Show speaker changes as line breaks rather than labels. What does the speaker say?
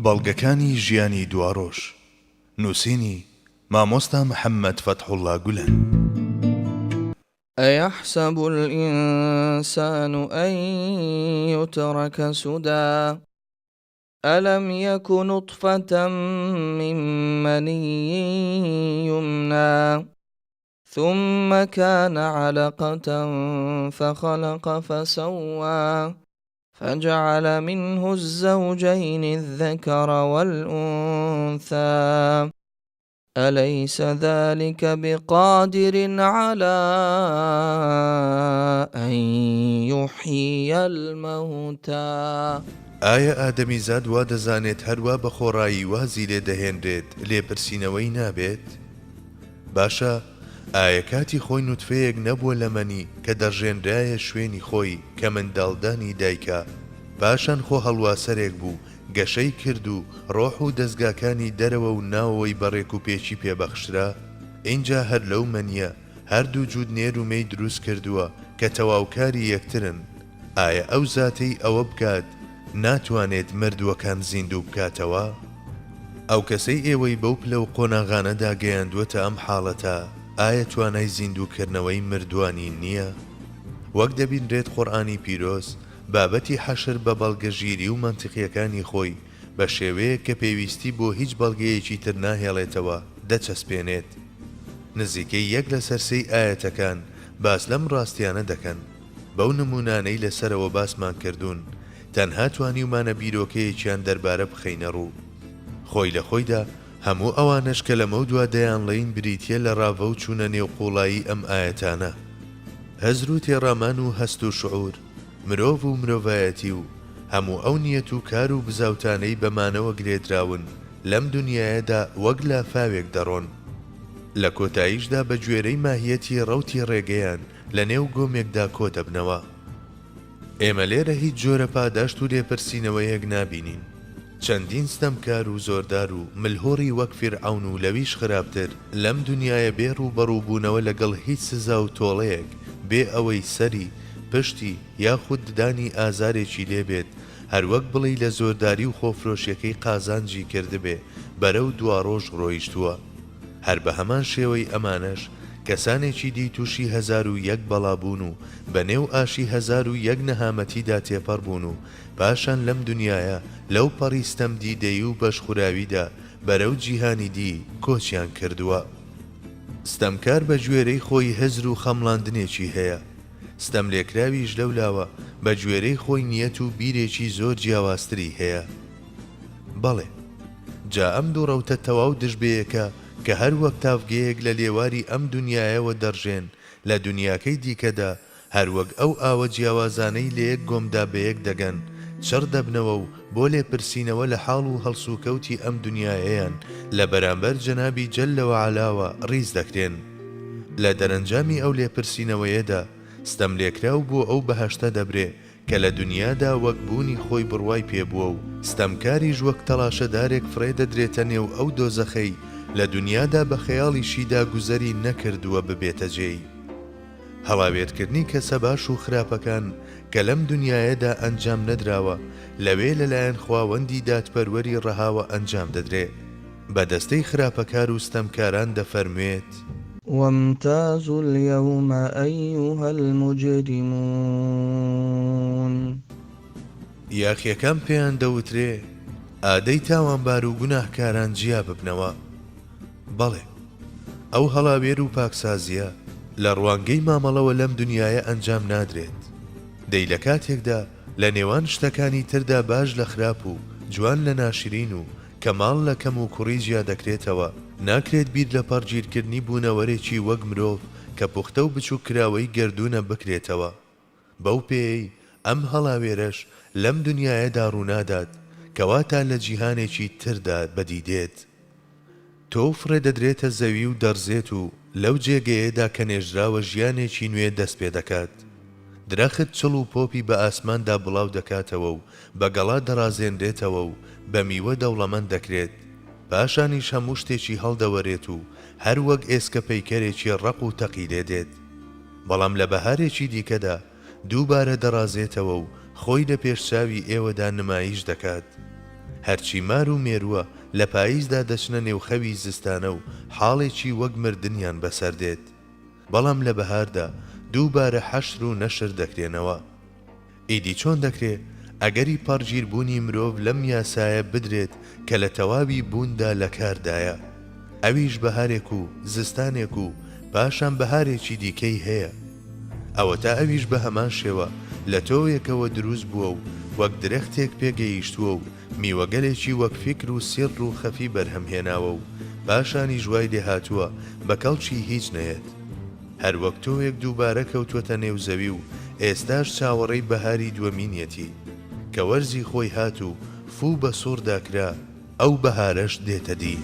بەڵگەکانی ژیانی دواڕۆژ نووسینی، مامۆستا محەممەد فەتحوڵڵا گولەن.
أيحسب الإنسان أن يترك سدى ألم يك نطفة من مني يمنى ثم كان علقة فخلق فسوى فجعل منه الزوجين الذكر والأنثى أليس ذلك بقادر على أن يحيي الموتى.
ئایا ئادەمیزاد وا دەزانێت هەروا بە خۆڕایی وازی لێ دەهێنرێت لێپرسینەوەی نابێت؟ باشە ئایە کاتی خۆی نوتفەیەک نەبووە لە مەنی کە دەڕژێنرایە شوێنی خۆی کە منداڵدانی دایکە پاشان خۆ هەڵواسەرێک بوو گەشەی کرد و ڕۆح و دەزگاکانی دەرەوە و ناوەوەی بە ڕێک و پێکی پێ بەخشرا ئینجا هەر لەو مەنیە هەردوو جووت نێر و مێی دروست کردووە کە تەواوکاری یەکترن ئایا ئەو زاتەی ئەوە بکات ناتوانێت مردووەکان زیندوو بکاتەوە؟ ئەو کەسەی ئێوەی بەو پلە و قۆناغانەدا گەیاندووەتە ئەم حاڵەتە ئایا توانای زیندووکردنەوەی مردووانی نییە؟ وەک دەبینرێت قورئانی پیرۆز بابەتی حەشر بە بەڵگە ژیری و مەنتیقیەکانی خۆی بە شێوەیەک کە پێویستی بۆ هیچ بەڵگەیەکی تر ناهێڵێتەوە دەچەسپێنێت. نزیکەی یەک لەسەر سێی ئایەتەکان باس لەم ڕاستیانە دەکەن. بەو نموونانەی لە سەرەوە باسمان کردوون تەنها توانیومانە بیرۆکەیەکیان دەربارە بخەینە ڕوو. خۆی لە خۆیدا هەموو ئەوانەش کە لەمەودوا دەیانڵێین بریتییە لە ڕاڤە و چوونە نێو قووڵایی ئەم ئایەتانە. هزر و تێڕامان و هەست و شعور، مرۆڤ و مرۆڤایەتی و هەموو ئەو نیەت و کار و بزاوتانەی بە مانەوە گرێدراون لەم دونیایەدا وەک لافاوێک دەڕۆن. لە کۆتاییشدا بە گوێرەی ماهیەتی ڕەوتی ڕێگەیان لە نێو گۆمێکدا کۆ دەبنەوە. ئێمە لێرە هیچ جۆرە پاداشت و لێپرسینەوەیەک نابینین. چەندین ستەمکار و زۆردار و ملهوڕی وەک فیرعەون و لەویش خراپتر لەم دونیایە بێ ڕووبەڕووبوونەوە لەگەڵ هیچ سزا و تۆڵەیەک، بێ ئەوەی سەری، پشتی، یاخود ددانی ئازارێکی لێ بێت، هەروەک بڵێی لە زۆرداری و خۆفرۆشیەکەی قازانجی کردبێ، بەرەو دواڕۆژ ڕۆیشتووە. هەر بە هەمان شێوەی ئەمانەش، کەسانێکی دی تووشی 1001 بەڵا بوون و بە نێو ئاشی 1001 نەهامەتیدا تێپەڕ بوون و پاشان لەم دونیایە لەو پەڕی ستەمدیدەیی و بەشخوراویدا بەرەو جیهانی دی کۆچیان کردووە. ستەمکار بە گوێرەی خۆی هزر و خەمڵاندنێکی هەیە، ستەملێکراویش لەولاوە بە گوێرەی خۆی نیەت و بیرێکی زۆر جیاوازتری هەیە. بەڵێ. جا ئەم دوو ڕەوتە تەواو دژبەیەکە کە هەر وەک تاڤگەیەک لە لێواری ئەم دونیایەوە دەڕژێن لە دونیاکەی دیکەدا هەر وەک ئەو ئاوە جیاوازانەی لە یەک گۆمدا بەیەک دەگەن چڕ دەبنەوە و بۆ لێپرسینەوە لە حاڵ و هەڵسوکەوتی ئەم دونیایەیان لە بەرامبەر جەنابی جل وعلاوە ڕیز دەکرێن. لە دەرەنجامی ئەو لێپرسینەوەیەدا ستەملێکراو بۆ ئەو بەهەشتە دەبرێ کە لە دونیادا وەک بوونی خۆی بڕوای پێ بووە و ستەمکاریش وەک تەڵاشەدارێک فڕێ دەدرێتە نێو ئەو دۆزەخەی لە دونیادا بە خەیاڵیشیدا گوزەری نەکردووە ببێتە جێی. هەڵاوێرکردنی کەسە باش و خراپەکان کە لەم دونیایەدا ئەنجام نەدراوە لەوێ لەلایەن خواوەندی دادپەروەری ڕەهاوە ئەنجام دەدرێ. بە دەستەی خراپەکار و ستەمکاران دەفەرموێت.
وامتازوا اليوم ایها المجرمون.
یاخیەکان پێیان دەوترێ، ئادەی تاوانبار و گوناهکاران جیا ببنەوە. بەڵێ، ئەو هەڵاوێر و پاکسازییە لە ڕوانگەی مامەڵەوە لەم دونیایە ئەنجام نادرێت. دەی لە کاتێکدا لە نێوان شتەکانی تردا باش لە خراپ و جوان لە ناشرین و کەماڵ لە کەم و کوڕی جیا دەکرێتەوە، ناکرێت بیر لە پەڕگیرکردنی بوونەوەرێکی وەک مرۆڤ کە پوختە و بچووککراوەی گەردوونە بکرێتەوە. بەو پێیەی ئەم هەڵاوێرەش لەم دونیایەدا ڕوونادات، کەواتە لە جیهانێکی تردا بەدی دێت. تۆو فڕێدەدرێتە زەوی و دەڕزێت و لەو جێگەیەدا کە نێژراوە ژیانێکی نوێ دەست پێدەکات. درەخت چڵ و پۆپی بە ئاسماندا بڵاو دەکاتەوە و بە گەڵا دەڕازێنرێتەوە و بە میوە دەوڵەمەند دەکرێت. پاشانیش هەموو شتێکی هەڵدەوەرێت و هەر وەک ئێسکە پەیکەرێکی ڕەق و تەقی لێ دێت. بەڵام لە بەهارێکی دیکەدا دووبارە دەڕازێتەوە و خۆی لە پێش چاوی ئێوەدا نمایش دەکات. هەرچی مار و مێرووە لە پاییزدا دەچنە نێو خەوی زستانە و حاڵێکی وەک مردنیان بەسەر دێت. بەڵام لە بەهاردا دووبارە حەشر و نەشر دەکرێنەوە. ئیدی چۆن دەکرێ ئەگەری پەڕگیربوونی مرۆڤ لەم یاسایە بدرێت کە لە تەواوی بووندا لە کاردایە؟ ئەویش بەهارێک و زستانێک و پاشان بەهارێکی دیکەی هەیە. ئەوەتا ئەویش بە هەمان شێوە لە تۆوێکەوە دروست بووە و وەک درەختێک پێگەیشتووە و میوەگەلێکی وەک فیکر و سیڕ و خەفی بەرهەم هێناوە و پاشانیش وای لێهاتووە بە کەڵکی هیچ نەیەت. هەر وەک تۆوێک دووبارە کەوتووەتە نێو زەوی و ئێستاش چاوەڕێی بەهاری دووەمینیەتی. کە وەرزی خۆی هات و فوو بە سوڕدا کرا، ئەو بەهارەش دێتە دی.